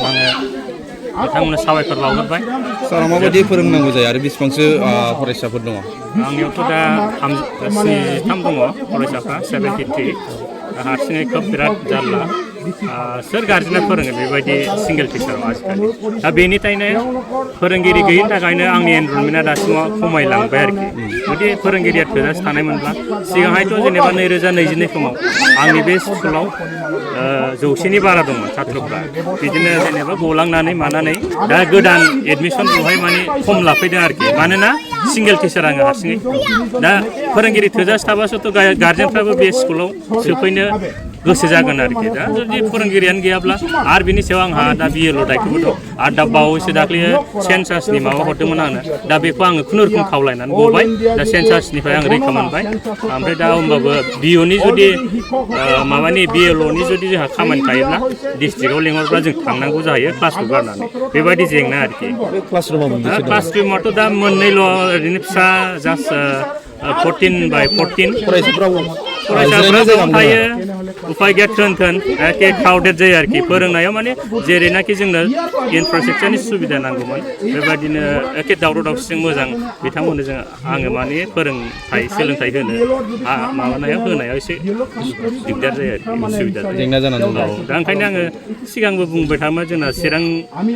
आङो बिथांमोननो साबायखर बावहरबाय। सारा माबायदि फोरोंनांगौ जायो आरो बेसेबांसो फरायसाफोर दङ? आंनियावथ' दा 63 दङ फरायसाफ्रा 73 हारसिङै खोब बिराद जारला सोर गार्जेना फोरोङो बेबायदि सिंगेल टिचाराव आजिखालि दा बेनिखायनो फोरोंगिरि गैयिनि थाखायनो आंनि एनरलमेन्टआ दासिमाव खमायलांबाय आरोखि जुदि फोरोंगिरिया थोजासे थानायमोनब्ला सिगांहायथ' जेनेबा 2022 समाव आंनि बे स्कुलाव 100नि बारा दंमोन छात्रफ्रा बिदिनो जेनेबा गलांनानै मानानै दा गोदान एडमिसन बेवहाय माने खम लाफैदों आरोखि मानोना सिंगेल टिचार आङो हारसिङै दा फोरोंगिरि थोजासे थाबासोथ' गार्जेनफ्राबो बे स्कुलाव सोफैनो गोसो जागोन आरोखि दा जुदि फोरोंगिरियानो गैयाब्ला आरो बिनि सायाव आंहा दा बिएलअ दायथ'बो दं आरो दा बावैसो दाख्लै सेन्सासनि माबा हरदोंमोन आंनो दा बेखौ आङो खुनुरुखुम खावलायनानै गबाय दा सेन्सासनिफ्राय आं रैखा मोनबाय ओमफ्राय दा होमबाबो बिअनि जुदि माबानि बिएलअनि जुदि जोंहा खामानि थायोब्ला डिस्ट्रिक्टआव लिंहरब्ला जों थांनांगौ जायो क्लासखौ गारनानै बेबायदि जेंना आरोखि क्लासरुमाथ' दा मोननैल' ओरैनो फिसा जास्ट 14/14 फरायसाफ्रा थायो उफाय गैया थोन एखे क्राउडेड जायो आरोखि फोरोंनायाव माने जेरैनाखि जोंनो इनफ्रास्ट्राक्चारनि सुबिदा नांगौमोन बेबायदिनो एखे दावराव दावसिजों मोजां बिथांमोननो जों आङो माने सोलोंथाइ होनो माबानायाव होनायाव एसे दिगदार जायो आरोखि उसुबिदा जायो जेंना जानानै दं दा ओंखायनो आङो सिगांबो बुंबाय थायोमोन जोंना चिरां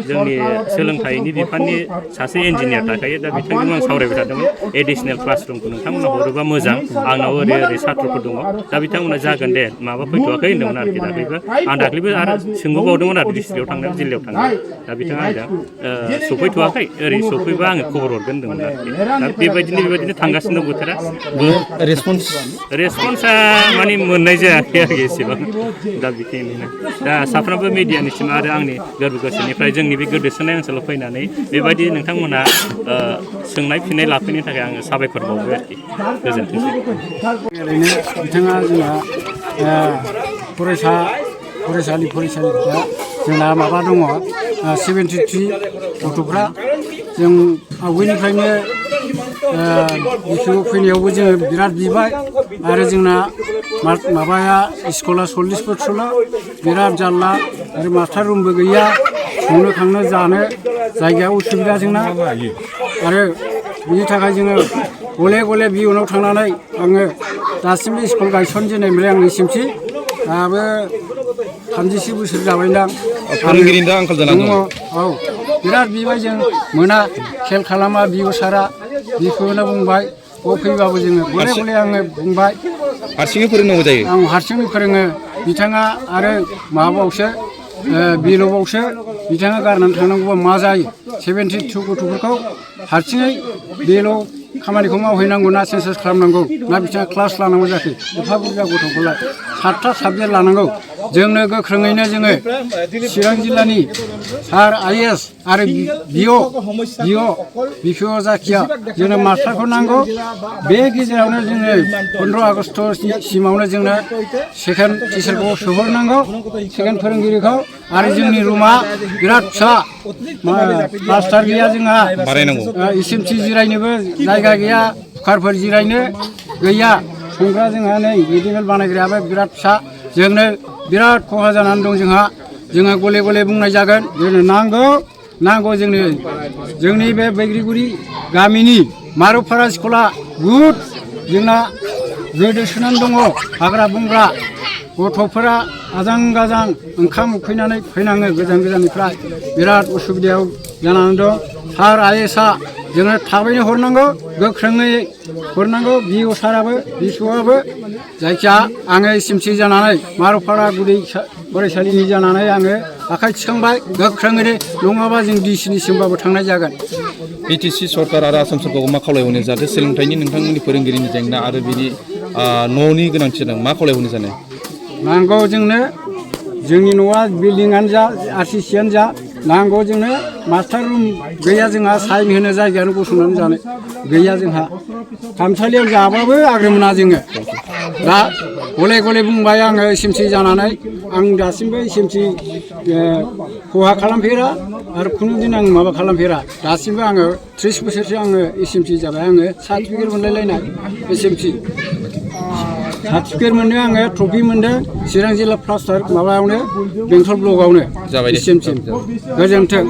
जोंनि सोलोंथाइनि बिफाननि सासे इन्जिनियार थाखायो दा बिथांजों आं सावरायबाय थादोंमोन एडिसनेल क्लासरुमखौ नोंथांमोना हरोबा मोजां आंनाव ओरै सात्रफोर दङ दा बिथांमोना जागोन दे माबा फैथ'वाखै होन्दोंमोन आरोखि दाख्लैबो आं दाख्लैबो आरो सोंबोबावदोंमोन आरो डिस्ट्रिक्टआव थांनायाव जिल्लायाव थांनायाव दा बिथाङा आंजों सफैथ'वाखै ओरै सफैबा आङो खबर हरगोन होन्दोंमोन आरोखि दा बेबायदिनो थांगासिनो दं बोथोरा रेसपन्सा माने मोननाय जायाखै आरोखि एसेबां दा बेखिनिनो दा साफ्रोमबो मिडियानिसिम आरो आंनि गोरबो गोसोनिफ्राय जोंनि बे गोदोसोनाय ओनसोलाव फैनानै बेबायदि नोंथांमोनहा सोंनाय फिननाय लाफैनायनि थाखाय आङो साबायखर बावबाय आरोखि गोजोन्थोंसै। ओरैनो बिथाङा जोंहा फरायसालिफ्रा जोंना माबा दङ 73 गथ'फ्रा जों आवगायनिफ्रायनो बिथिङाव फैनायावबो जोङो बिराद बिबाय आरो जोंना माबाया स्कुला 40 फुटसोल' बिराद जारला आरो मास्टार रुमबो गैया संनो खांनो जानो जायगाया उसुबिदा जोंना आरो बिनि थाखाय जोङो गले बिउनाव थांनानै आङो दासिमबो स्कुल गायसनजेननायनिफ्राय आं एसिमसि दाबो 30 बोसोर जाबायदां फोरोंगिरिनि दा आंखाल जानानै दङ औ बिराद बिबाय जों मोना खेल खालामा बिउ सारा बिखौनो बुंबाय फैबाबो जोङो गले आङो बुंबाय हारसिङै फोरोंनांगौ जायो आं हारसिङै फोरोङो बिथाङा आरो माबाबावसो बिल'बावसो बिथाङा गारनानै थांनांगौबा मा जायो 72 गथ'फोरखौ हारसिङै बेल' खामानिखौ मावहैनांगौ ना सेन्सास खालामनांगौ ना बिथाङा क्लास लानांगौ जाखो एफा बुरजा गथ'खौलाय 7था साबजेक्ट लानांगौ जोंनो गोख्रोङैनो जोङो चिरां जिल्लानि सार आइएस आरो बिपिअ जाखिया जोंनो मास्टारखौ नांगौ बे गेजेरावनो जोङो 15 आगष्टसिमावनो जोंनो सेकेन्ड टिचारखौ सोहरनांगौ सेकेन्ड फोरोंगिरिखौ आरो जोंनि रुमा बिराद फिसा मास्टार गैया जोंहा एसिएमसि जिरायनोबो जायगा गैया कुकारफोर जिरायनो गैया संग्रा जोंहा नै मेडिकेल बानायग्रायाबो बिराद फिसा जोंनो बिराद खहा जानानै दं जोङो गले बुंनाय जागोन जोंनो नांगौ जोंनि बे बैग्रिगुरि गामिनि मारुफारा स्कुला बुहुद जोंना गोदोसोनानै दङ हाग्रा बंग्रा गथ'फोरा आजां गाजां ओंखाम उखैनानै फैनाङो गोजाननिफ्राय बिराद उसुबिदायाव जानानै दं सार आइएसआ जोङो थाबैनो हरनांगौ गोख्रोङै हरनांगौ बिअ साराबो बिस'आबो जायखिया आङो एसिएमसि जानानै मारुफारा गुदि फरायसालिनि जानानै आङो आखाइ थिखांबाय गोख्रोङै नङाबा जों डिसिनिसिमबाबो थांनाय जागोन। बिटिसि सरकार आरो आसाम सरकारखौ मा खावलायहरनो जाहाथे सोलोंथाइनि नोंथांमोननि फोरोंगिरिनि जेंना आरो बिनि न'नि गोनांथि दं मा खावलायहरनो सानो? नांगौ जोंनि न'आ बिल्डिंआनो जा आरसिसियानो जा नांगौ जोंनो मास्टार रुम गैया जोंहा साइन होनो जायगायानो गसंनानै जानो गैया जोंहा खामसालियाव जाबाबो आग्रो मोना जोङो दा गले बुंबाय आङो एसिएमसि जानानै आं दासिमबो एसिएमसि खहा खालामफेरा आरो खुनुदिन आं माबा खालामफेरा दासिमबो आङो 30 बोसोरसो आङो एसिएमसि जाबाय आङो सार्टिफिकेट मोनलायलायनाय एसिएमसि सार्टिफिकेट मोनदों आङो ट्रफि मोनदों चिरां जिल्ला प्लास्टार माबायावनो बेंटल ब्लकआवनो जाबाय दे गोजोन्थों।